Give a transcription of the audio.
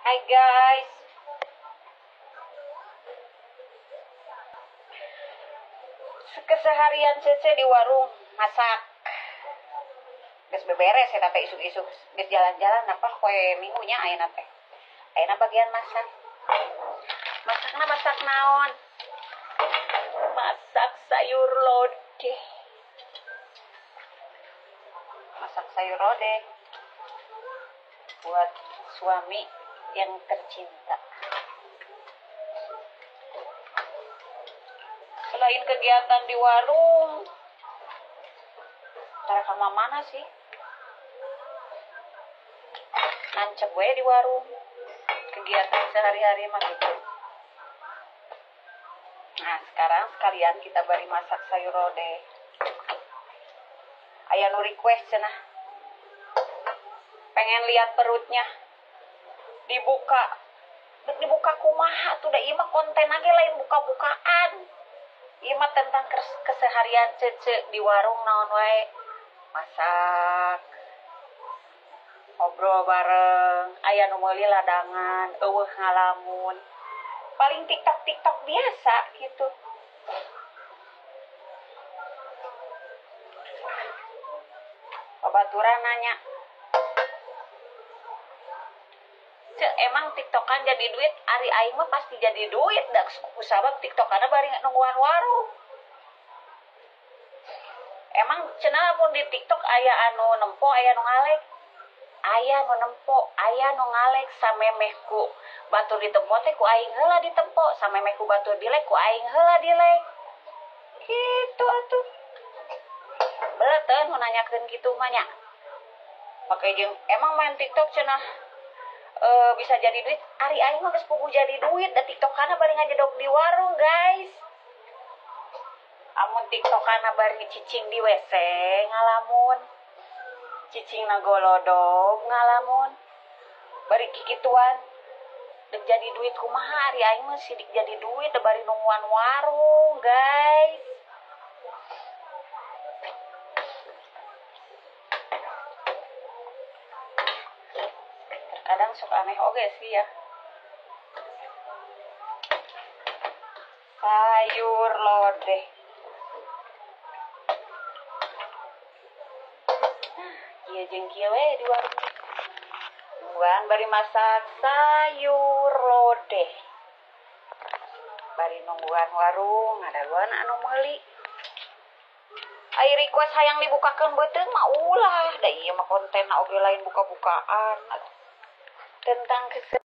Hai guys. Keseharian Cece di warung masak. Geus beberes eta teh isuk-isuk geus jalan-jalan apa poe minggunya ayeuna teh. Ayeuna bagian masak. Masakna masak naon? Masak sayur lodeh. Masak sayur lodeh buat suami yang tercinta. Selain kegiatan di warung, tara ka mana sih? Nancep we di warung. Kegiatan sehari-hari mah gitu. Nah, sekarang sekalian kita bari masak sayur lodeh. Aya nu request cenah. Pengen lihat perutnya. Dibuka. Dibuka kumaha tuh da ieu mah konten ge lain buka-bukaan. Ieu mah tentang keseharian Cece di warung naon wae. Masak, ngobrol bareng, aya nu meuli ladangan, eueuh ngalamun. Paling TikTok-TikTok biasa gitu. Babaturan nanya, "Cek, emang TikTokan jadi duit? Ari aing mah pasti jadi duit dak kusabab TikTokanna bari nungguan warung." Emang cenah mun di TikTok aya anu nempo, aya nu ngalek. Aya nu nempo, aya nu ngalek samemeh ku batur ditempo teh ku aing heula ditempo, samemeh ku batur dilek ku aing heula dilek. Gitu atuh. Beuteun nu nanyakeun kitu mah nya. Make jeung emang main TikTok cenah bisa jadi duit, ari aing mah geus puguh jadi duit da TikTokanna bari ngajedog di warung, guys. Amun TikTokanna bari cicing di WC ngalamun. Cicing golodog ngalamun. Bari kikituan dek jadi duit kumaha ari aing mah sidik jadi duit da bari nungguan warung, guys. Terkadang sok aneh oge sih ya. Sayur lodeh. Iya jeung kieu we di warung. Nungguan bari masak sayur lodeh. Bari nungguan warung, ngadaguan anu meuli. Ai request hayang dibukakeun beuteung mah ulah, da ieu mah kontenna oge lain buka-bukaan. Tentang